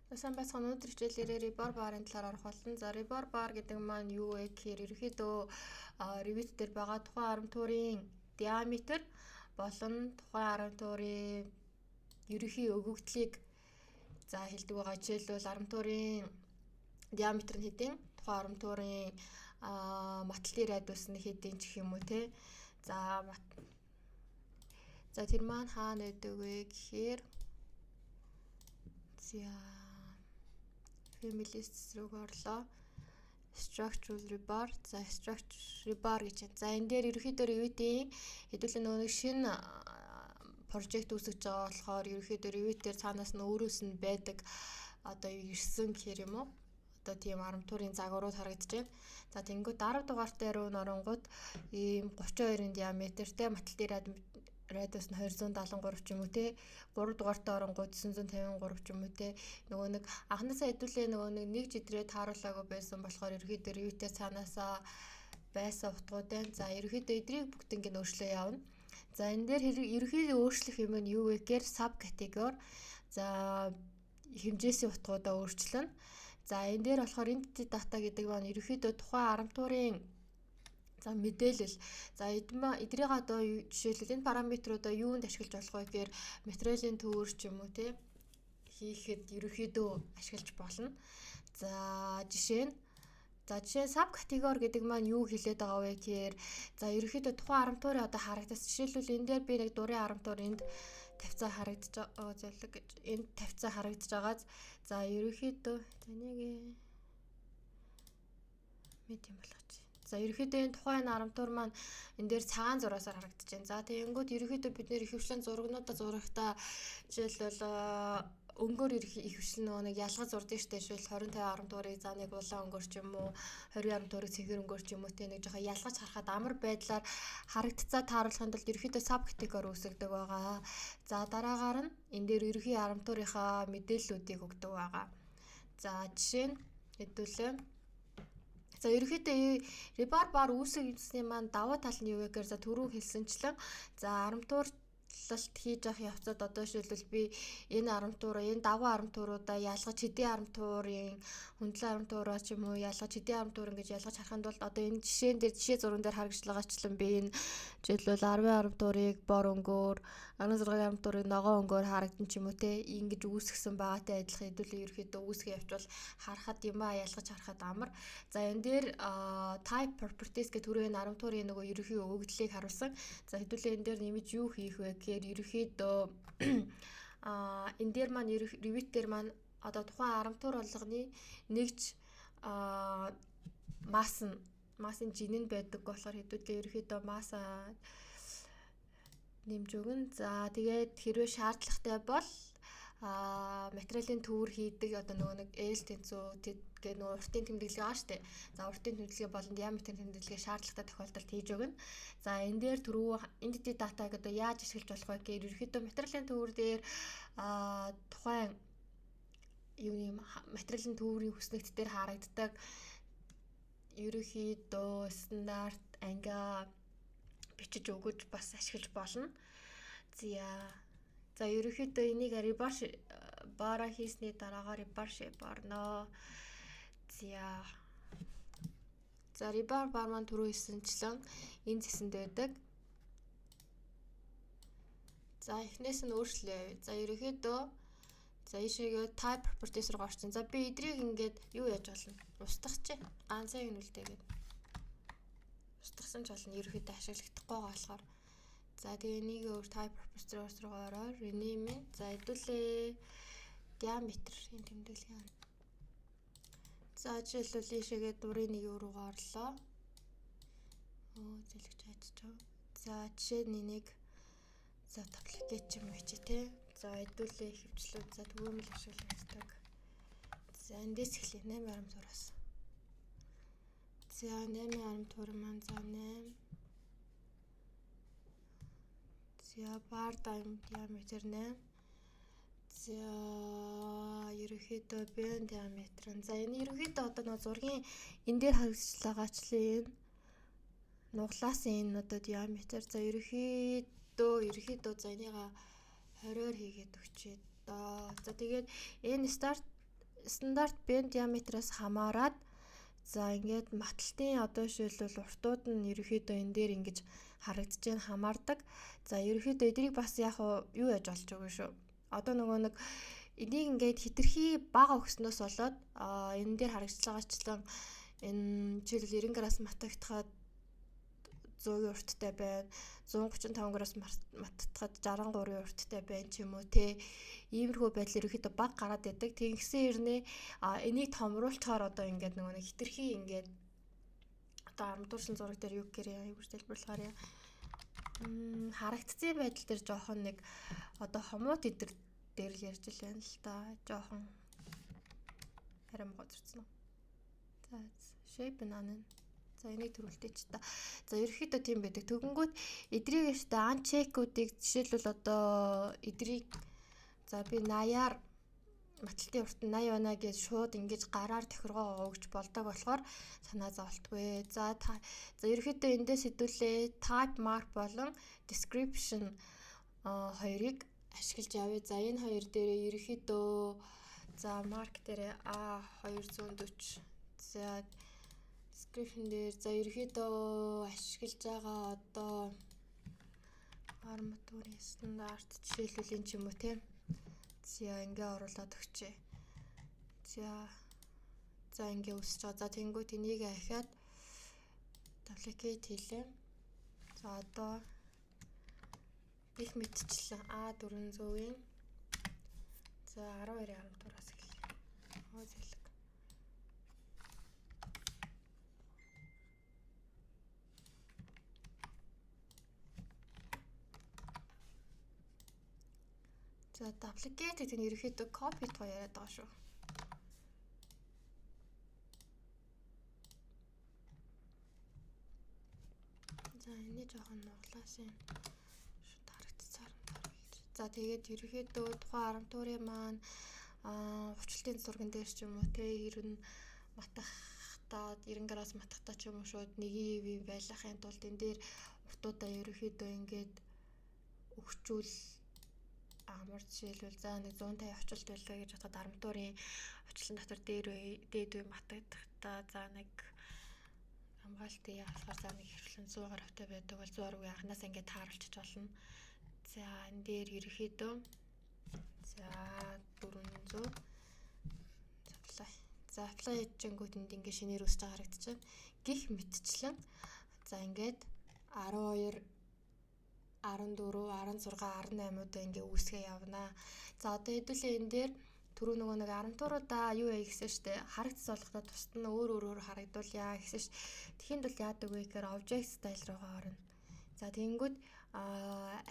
За, сайн байцгаана. Өнөөдөр хичээлээрээ rebar bar-ын талаар орох болно. За, rebar bar гэдэг маань юу вэ гэхээр ерөнхийдөө Revit дээр байгаа тухайн арматурын диаметр болон тухайн арматурын ерөнхий өгөгдлийг за хэлдэг байгаа. Жишээлбэл, арматурын диаметр нь хэдийн, тухайн арматурын маталтын радиус нь хэдийн ч гэх юм уу, те. За, тэр маань хаана байдаг вэ гэхээр за, families руу орлоо. Structural rebar. За, structure rebar гэж байна. За, энэ дээр ерөнхийдөө Revit-ийн хэдүүлээ нөгөө нэг шинэ project үүсгэж байгаа болохоор ерөнхийдөө Revit дээр цаанаас нь өөрөөс нь байдаг, одоо ирсэн гэхэр юм уу? Одоо тийм арматурын загварууд харагдаж байна. За, тэнгүүд 10 дугаартай руу норонгууд ийм 32-ын диаметртэй, маталтын радиус нь 273 ч юм уу, те, 3 дугаартай оронгууд 953 ч юм уу, те. Нөгөө нэг анхнаасаа хэдүүлээ нөгөө нэг нэг жидрээ тааруулаагүй байсан болохоор ерөөхдөө Revit-ээр цаанаасаа байсан утгууд байна. За, ерөөхдөө эдрийг бүгднийг өөрчлөө явна. За, энэ дээр ерөөхдөө өөрчлөх юм нь юу вэ гэхээр sub category, за, хэмжээсийн утгуудаа өөрчилнө. За, энэ дээр болохоор entity data гэдэг маань ерөөхдөө тухайн арматурын за мэдээлэл. За, эдрийг одоо жишээлбэл энэ параметруудаа юунд ашиглаж болох вэ гэхээр материалын төвөр ч юм уу, те, хийхэд ерөнхийдөө ашиглаж болно. За, жишээ sub category гэдэг маань юу хэлээд байгаа вэ гэхээр за, ерөнхийдөө тухайн арматурын одоо харагдас, жишээлбэл, энэ дээр би нэг дурын арматур энд тавьцаа харагдаж байгаа, зэлэг гэж энд тавьцаа харагдаж байгааз за, ерөнхийдөө за нэг medium болгоч. За, ерөнхийдөө энэ тухайн арматур маань энэ дээр цагаан зураасаар харагдаж байна. За, тэгэнгүүт ерөнхийдөө бид нэр ихэвчлэн зурагнуудаа зурагтаа жишээлбэл өнгөөр ихэвчлэн нөгөө нэг ялгаж зурдаг штэ. Жишээл 20 50 арматурыг за нэг улаан өнгөөр ч юм уу, 20 арматурыг цэнхэр өнгөөр ч юм уу, те, нэг жоохон ялгаж харахад амар байдлаар харагдцаа тааруулахын тулд ерөнхийдөө sub category үүсгдэг байгаа. За, дараагаар нь энэ дээр ерөнхий арматурынхаа мэдээллүүдийг өгдөг байгаа. За, жишээ нь хэдүүлээ. За, ерөнхийдөө rebar bar үүсгэсний маань давуу тал нь юу вэ гэхээр за, түрүү хэлсэнчлэн за, арматур ажиллалт хийж явах явцад одоо жишээлбэл би энэ арматураа, энэ давуу арматуруудаа ялгаж, хэдийн арматурын хөндлөн арматураа ч юм уу ялгаж, хэдийн арматур ингэж ялгаж харахын тулд одоо энэ жишээн дээр, жишээ зурган дээр харагдчихлагаачлан би энэ жишээлбэл 10 арматурыг бор өнгөөр, 16 арматурыг ногоон өнгөөр харагдан ч юм уу, те, ингэж үүсгэсэн байгаатай адилхан хэдүүлээ ерөөхдөө үүсгэн явуучвал харахад юм а ялгаж харахад амар. За, энэ дээр type properties гэх түрүү энэ арматурын нөгөө ерөнхий өгөгдлийг харуулсан. За, хэдүүлээ энэ дээр нэмж юу хийх вэ гэхээр ерөнхийдөө энэ дээр маань Revit дээр маань одоо тухайн арматур болгоны нэгж масс нь, массын жин нь байдаг болохоор хэдүүлээ ерөнхийдөө масса нэмж өгнө. За, тэгээд хэрвээ шаардлагатай бол материалын төвөр хийдэг одоо нөгөө нэг L тэнцүү т гэх нөгөө уртын тэмдэглэгээ байгаа шүү дээ. За, уртын тэмдэглэгээ болон диаметрын тэмдэглэгээ шаардлагатай тохиолдолд хийж өгнө. За, энэ дээр түрүү entity data-г одоо яаж ашиглаж болох вэ гэхээр ерөнхийдөө материалын төвөр дээр тухайн юуны материалын төвөрийн хүснэгт дээр харагддаг ерөнхийдөө стандарт ангиа бичиж өгөж бас ашиглаж болно. За, ерөнхийдөө энийг rebar bar-аа хийсний дараагаар rebar shape орно. За. За, rebar bar маань түрүү хэлсэнчлэн энэ зэсэнд байдаг. За, эхнээс нь өөрчлөө. За, ерөнхийдөө за, ийшээгээ type properties руу орсон. За, би эдрийг ингээд юу яаж болно? Устгах чи. Ганцаа юм үлдээгээд. Устгасан ч болно. Ерөнхийдөө ашиглахдаггүй байгаа болохоор. За, тэгээ энийг өөр type properties руу ороод rename. За, хэдүүлээ диаметр энэ тэмдэглэгээ. За, жишээлбэл ийшээгээ дурын нэг руугаа орлоо. Өө, зэлгэж хайчиж байгаа. За, жишээ нь энийг за duplicate ч юм уу чи, те. За, хэдүүлээ хөвчлүүд за түгээмэл ашиглагддаг. За, эндээс эхлэе 8.6-аас. За, 8.6 маань за 8. За, bar диаметр 8. За, ерөнхийдөө bend диаметр нь. За, энэ ерөнхийдөө одоо нэг зургийн энэ дээр харагдчихлагаачлаа энэ нуглаасан энэ одоо диаметр. За, ерөнхийдөө за, энийга 20-оор хийгээд өгчээ доо. За, тэгээд энэ start стандарт bend diameter-аас хамаарат за ингээд маталтын одоо жишээлбэл уртууд нь ерөөхдөө энэ дээр ингэж харагдаж байна, хамаардаг. За ерөөхдөө эднийг бас яг юу яаж болж байгаа шүү. Одоо нөгөө нэг энийг ингээд хитрхи бага өгснөөс болоод энэ дээр харагдчихлагаачлан энэ жишээлбэл 90 градус матагдахад 100-ийн урттай байна. 135 градус маттахад 63-ийн урттай байна ч юм уу те. Иймэрхүү байдлаар ерөөхдөө баг гараад байдаг. Тэгсэн хэрнээ энийг томруулчихаар одоо ингээд нөгөө нэг хитрхи ингээд одоо армдуурсан зураг дээр юу гэхээр юу гэж тайлбарлахаар яа. Харагдцсан байдал дээр жоохон нэг одоо хомууд идэр дээр л ярьж л байна л да. Жоохон арай муу зурцсан уу. За shape none. За энийг төрүүлтээч та. За ерөөхдөө тийм байдаг. Тэгэнгүүт эдрийг штэ uncheck-уудыг жишээлбэл одоо эдрийг за би 80-аар маталтын урт нь 80 байна гэж шууд ингэж гараар тохиргоо өгч болдог болохоор санаа зовлтгүй. За за ерөөхдөө эндээс хэдүүлээ type mark болон description хоёрыг ашиглаж явъя. За энэ хоёр дээрээ ерөөхдөө за mark дээрээ A240, за description дээр за ерөөхдөө ашиглаж байгаа одоо арматурын стандарт жишээлбэл энэ ч юм уу те. За ингээ оруулаад өгчээ. За за ингээ өсөж байгаа. За тэнгуут энийг ахиад duplicate хийлээ. За одоо их мэтчлэн A400-ийн за 12.14-аас эхэлье. Оо зэлэг. За duplicate гэдэг нь ерөнхийдөө copy тухай яриад байгаа шүү. За энэ жоохон нуглаас юм шууд харагдцаар нь харуулж. За тэгээд ерөнхийдөө тухайн арматурын маань хувьчлалтын зурган дээр ч юм уу те 90 матахтаа 90 градус матахтаа ч юм уу шууд нэг ив байлгахын тулд энэ дээр уртуудаа ерөнхийдөө ингээд өгчүүл амар. Жишээлбэл за нэг 150 очилт байлаа гэж бодоход арматурын очлон дотор дээр үе дээд үе матагдахдаа за нэг хамгаалтын болохоор за нэг хэрвлэн 100 гаруйтай байдаг бол 100 гаруй анханаас ингээд тааруулчих болно. За энэ дээр ерөнхийдөө за 400 apply. За apply хийжингүүт энд ингээд шинээр үүсэж байгаа харагдчихна. Гих мэтчлэн за ингээд 12 14, 16, 18 удаа ингээ үүсгээ явнаа. За одоо хэдүүлээ энэ дээр түрүү нөгөө нэг арматуруудаа юу яа гэсэн штэ харагдц болгохдоо тусад нь өөр өөрөөр харагдуулъя гэсэн ш. Тэхийн тулд яадаг вэ гэхээр object style руугаа орно. За тэгэнгүүт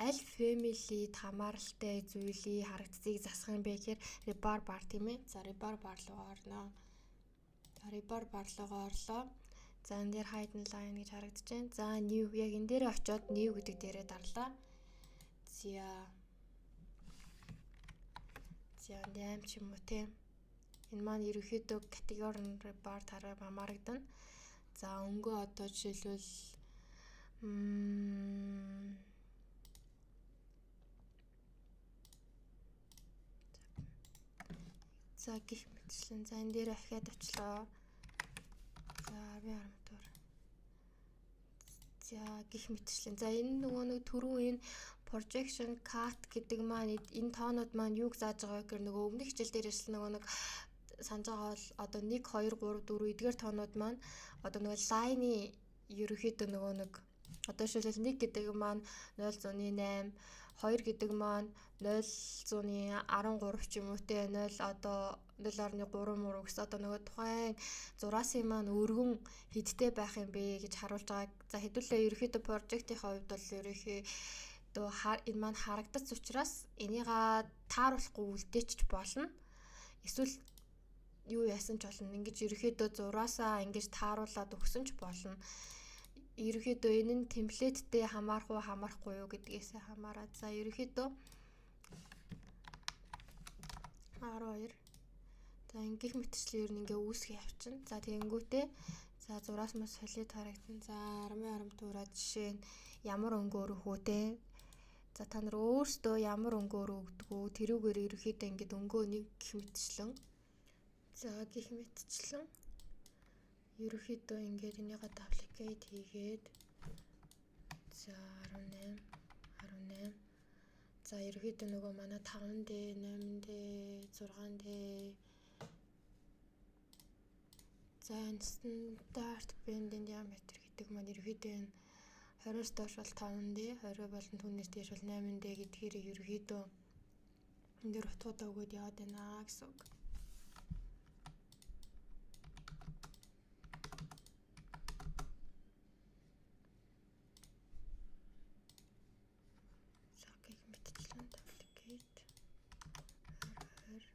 аль family-д хамааралтай зүйлийг харагдцыг засах юм бэ гэхээр rebar bar тийм ээ. За rebar bar руугаа орно. За rebar bar руугаа орлоо. За энэ дээр hidden line гэж харагдаж байна. За new яг энэ дээр очиод new гэдэг дээрээ дарлаа. За за 8 ч юм уу те. Энэ маань ерөнхийдөө категори rebar тараа хамаарагдана. За өнгөө одоо жишээлбэл за гих мэтчлэн за энэ дээр ахиад очлоо. За 10 арматур. За гих мэтчлэн. За энэ нөгөө нэг түрүү энэ projection cut гэдэг маань энэ тоонууд маань юуг зааж байгаа вэ гэхээр нөгөө өмнөх хичээл дээр ярьсан нөгөө нэг санаж байгаа бол одоо 1 2 3 4 эдгээр тоонууд маань одоо нөгөө line-ы ерөнхийдөө нөгөө нэг одоо жишээлбэл 1 гэдэг маань 0.8, 2 гэдэг маань 0.13 ч юм уу те 0 одоо 0.3 муруу гэсэн одоо нөгөө тухайн зураасын маань өргөн хэдтэй байх юм бэ гэж харуулж байгаа. За хэдүүлээ ерөнхийдөө project-ийн хувьд бол ерөнхийдөө энэ маань харагдац учраас энийга тааруулахгүй үлдээчих болно. Эсвэл юу яасан ч болно. Ингэж ерөнхийдөө зураасаа ингэж тааруулаад өгсөн ч болно. Ерөнхийдөө энэ нь template-тэй хамаарах уу хамаарахгүй юу гэдгээс хамаарат. За ерөнхийдөө 12. За ингэх мэтчлэн ер нь ингээ үүсгэх явчихна. За тэгэнгүүтээ за зураас мас солид харагдана. За 10 арматураа жишээ нь ямар өнгө өрөх үү те. За та нар өөрсдөө ямар өнгө өрөөгдөг үү? Тэрүүгээр ерөнхийдөө ингээд өнгөө нэг гэх мэтчлэн. За, гэх мэтчлэн ерөөхдөө ингээд энийгээ duplicate хийгээд, за, 18 18. За, ерөөхдөө нөгөө манай 5D, 8D, 6D. За, энэ стандарт bend diameter гэдэг маань ерөөхдөө энэ 20-оос доош бол 5D, 20 болон түүнээс дээш бол 8D гэдгээр ерөөхдөө энэ дээр утгуудаа өгөөд яваад байна гэсэн үг. За, гэх мэтчлэн duplicate 20 20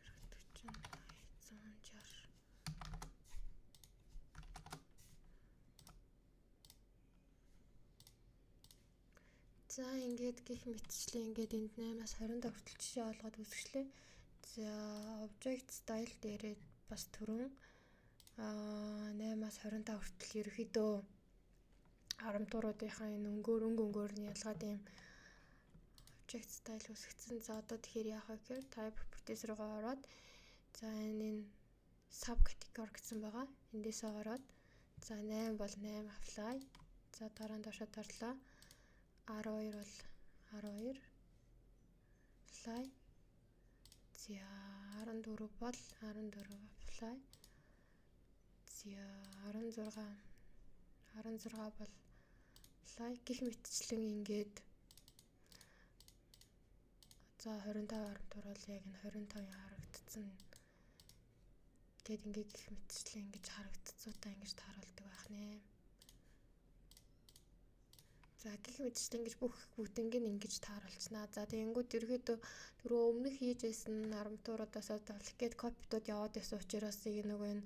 40 160. За, ингээд гэх мэтчлэн ингээд энд 8-аас 25 хүртэл жишээ олгоод үүсгэжлээ. За, object style дээрээ бас түрүүн 8-аас 25 хүртэл ерөөхдөө арматуруудынхаа энэ өнгөөр өнгө өнгөөр нь ялгаад ийм object style үүсгэсэн. За, одоо тэгэхээр яах вэ гэхээр type properties руугаа ороод, за, энэ энэ sub category гэсэн байгаа. Эндээсээ ороод, за, 8 бол 8 apply. За, дараа нь доошоо дарлаа. 12 бол 12 apply. За, 14 бол 14 apply. За, 16 16 бол apply гэх мэтчлэн ингээд, за, 25 арматур бол яг энэ 25-ын харагдсан гэд ингээд гэх мэтчлэн ингэж харагдцуудаа ингэж тааруулдаг байх нэ. За, гэх мэтчлэн ингэж бүх бүтэнг нь ингэж тааруулцнаа. За, тэгэнгүүт ерөөдөө түрүү өмнөх хийж байсан арматуруудаас duplicate copy-дууд яваад байсан учраас яг нөгөө энэ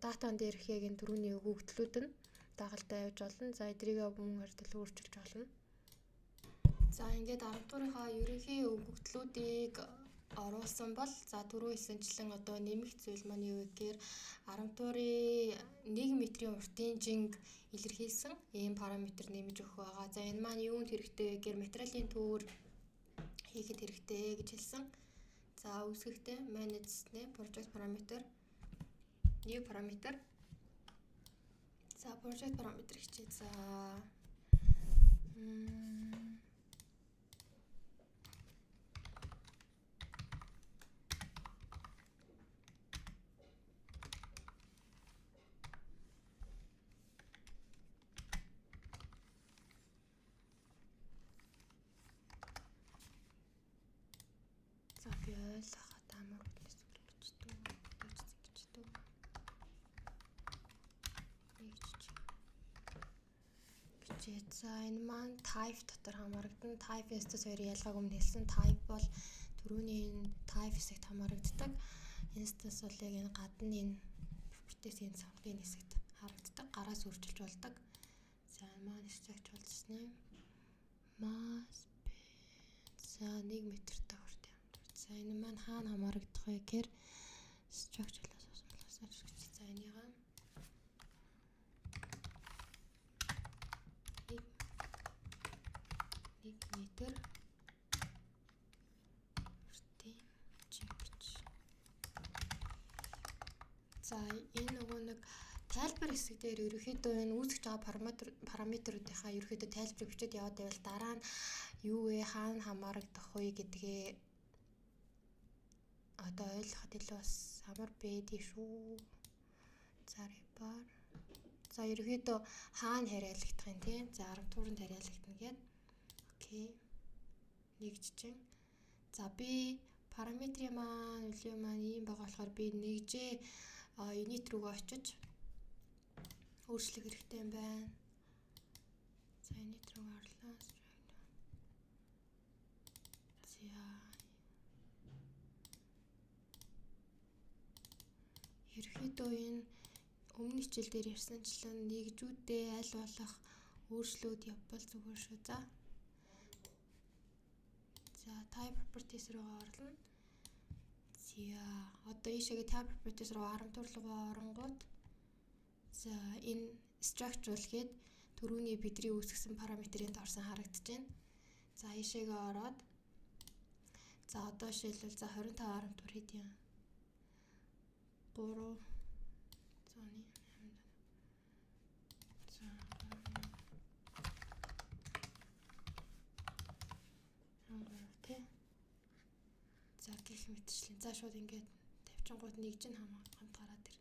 датан дээрх яг энэ түрүүний өгөгдлүүд нь дагалдаа явж болно. За, эдрийг мөн хардл өөрчилж болно. За, ингээд арматурынхаа ерөнхий өгөгдлүүдийг оруулсан бол, за, түрүү хэлсэнчлэн одоо нэмэх зүйл маань юу гэхээр арматурын 1 метрийн уртын жинг илэрхийлсэн ийм параметр нэмж өгөх байгаа. За, энэ маань юунд хэрэгтэй вэ гэхээр материалын төр хийхэд хэрэгтэй гэж хэлсэн. За, үүсгэхдээ manage нэ project parameter, new parameter. За, project parameter хичээ. За, за, би ойлгоход амар үднэс үргэлждүү ингэж дүү нэг жижиг бичээ. За, энэ маань type дотор хамаарагдана. Type instance хоёрын ялгааг өмнө хэлсэн. Type бол түрүүний энэ type хэсэгт хамаарагддаг. Instance бол яг энэ гадны энэ properties-ийн цонхны хэсэгт харагддаг. Гараас өөрчилж болдог. За, маань structure болчихсон юм. Mass. За, 1 метр та хүртэл хамтар. За, энэ маань хаана хамаарагдах вэ гэхээр structure-аас усамлаас. За, энийгээ 1 метр уртын жингч. За, энэ нөгөө нэг тайлбар хэсэг дээр ерөөхдөө энэ үүсгэж байгаа параметруудынхаа ерөөхдөө тайлбарыг бичээд яваад байвал дараа нь юу вэ, хаана хамаарагдах вэ гэдгээ одоо ойлгоход илүү бас амар бэдий шүү. За, rebar. За, ерөөхдөө хаана харьяалагдах юм те. За, арматуранд харьяалагдана гээд. Окей. Нэг жижиг. За, би параметрын маань үлийн маань ийм байгаа болохоор би нэгжээ unit рүүгээ очиж өөрчлөх хэрэгтэй юм байна. За, unit рүү орлоо. За, ерөөхдөө энэ өмнө хичээл дээр ярьсанчлан нэгжүүдээ аль болох өөрчлөөд явбал зүгээр шүү. За. За, type properties руугаа орлоо. За, одоо ийшээгээ type properties руу арматур руугаа оронгууд, за, энэ structural гээд түрүүний бидний үүсгэсэн параметрын орсон харагдаж байна. За ийшээгээ ороод за одоо жишээлбэл за 25 арматур хэд юм? 3 зууны 8. За 3 тий. За гих мэтчлэн. За шууд ингээд тавьчингууд нэг чинь хамт гараад ир.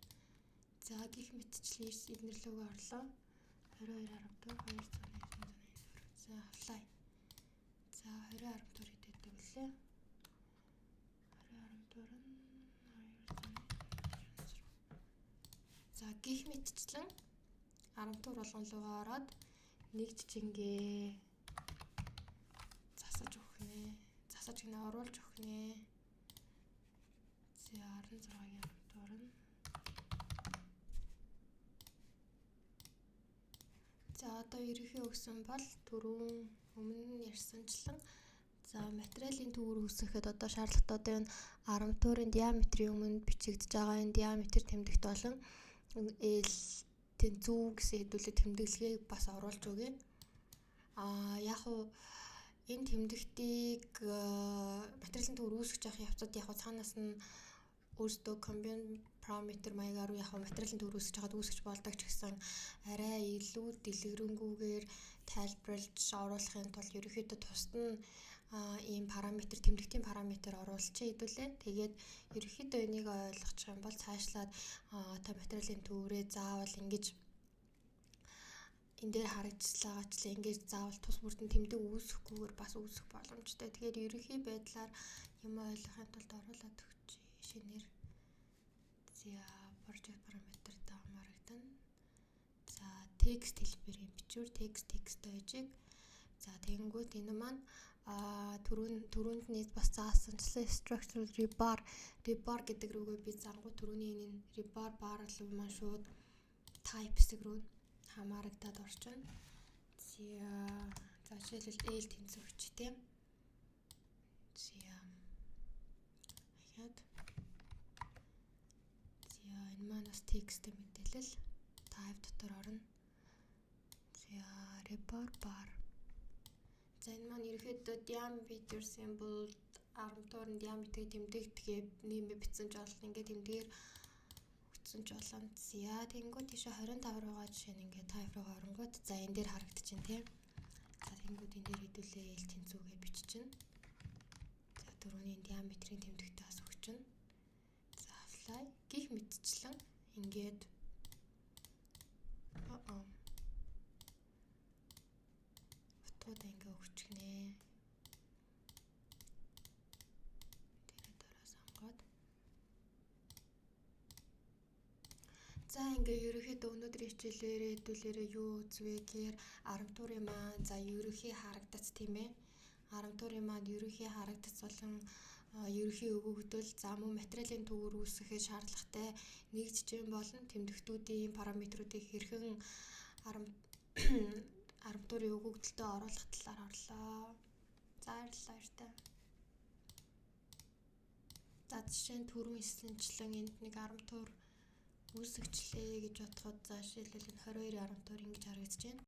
За гих мэтчлэн эднэр лүүгээ орлоо. 22.4 209.4. За apply. За 20.4 хэд байдаг вүлээ? 20.4 нь 296. За гих мэтчлэн арматур болгон руугаа ороод нэг жижингээ засаж өгөх нэ. Засаж гинэ оруулж өгөх нэ. За 16-гийн арматур нь. За одоо ерөнхий өгсөн бол түрүүн өмнө нь ярьсанчлан за материалын төвөр үүсгэхэд одоо шаардлагатай одоо энэ арматурын диаметрийн өмнө бичигдэж байгаа энэ диаметр тэмдэгт болон L тэнцүү гэсэн хэдүүлээ тэмдэглэгийг бас оруулж өгье. Аа яг уу энэ тэмдэгтийг материалын төвөр үүсгэж явах явцад яг цаанаас нь өөрсдөө combine параметр маягаар яг материалын төвөр үүсгэж байхад үүсгэж болдог ч гэсэн арай илүү дэлгэрэнгүйгээр тайлбарлаж оруулахын тулд ерөнхийдөө тусад нь ийм параметр тэмдэгтийн параметр оруулчих хэдүүлээ. Тэгээд ерөнхийдөө энийг ойлгочих юм бол цаашлаад та материалын төврээ заавал ингэж энэ дээр харагдчихлагаачлаа ингэж заавал тус бүрдэн тэмдэг үүсэхгүйгээр бас үүсэх боломжтой. Тэгэхээр ерөнхий байдлаар юм ойлгохын тулд оруулаад өгч шинээр. За project параметр даамарагдана. За текст хэлбэрийн бичвэр текст текст байжиг. За тэгэнгүүт энэ маань түрүүнд нь бас заасанчлан structural rebar гэдэг рүүгээ би зангуу түрүүний энэ rebar bar руу маань шууд type хэсэг рүү хамаарагдаад орчихно. За жишээлбэл L тэнцвэрч тийм. За ахиад за энэ маань бас текст мэдээлэл type дотор орно. За rebar bar. За энэ маань ерөнхийдөө diameter symbol арматурын диаметрийг тэмдэгдэхээ нэмээ бичсэн ч болно. Ингээд тэмдгээр өгсөн ч болно. За тэнгууд тийшээ 25 руугаа жишээ нь ингээд type руугаа оронгууд за энэ дээр харагдчихэв тийм. За тэнгууд энэ дээр хэдүүлээ L тэнцүүгээ биччихнэ. За түрүүний диаметрийн тэмдэгтээ бас өгчнө. За apply гих мэтчлэн ингээд утгуудаа ингээ өгчихнэ. Дээрээ дараа сонгоод. За ингээ ерөнхийдөө өнөөдрийн хичээлээрээ хэдүүлээрээ юу үзвэ гэхээр арматурын маань за ерөнхий харагдац тийм ээ. Арматурын маань ерөнхий харагдац болон ерөнхий өгөгдөл за мөн материалын төвөр үүсгэхэд шаардлагатай нэг жижигэн болон тэмдэгтүүдийн параметруудыг хэрхэн арматурын өгөгдөлтөд оруулах талаар орлоо. За баярлалаа баяртай. За жишээ нь түрүүн хэлсэнчлэн энд нэг арматур үүсгэчлээ гэж бодоход за жишээлбэл энэ 22 арматур ингэж харагдаж байна.